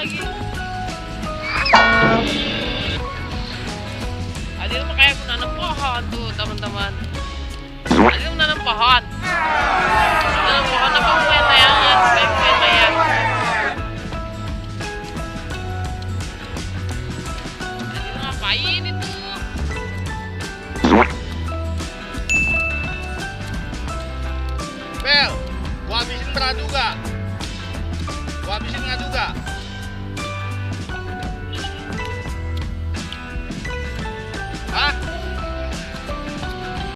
lagi. Adil mah kayak menanam pohon tuh teman-teman. Adil menanam pohon. Menanam pohon apa punya tayangan? Kayak punya tayang. Adil ngapain itu? Bel, gua habisin berat juga. Gua habisin nggak juga.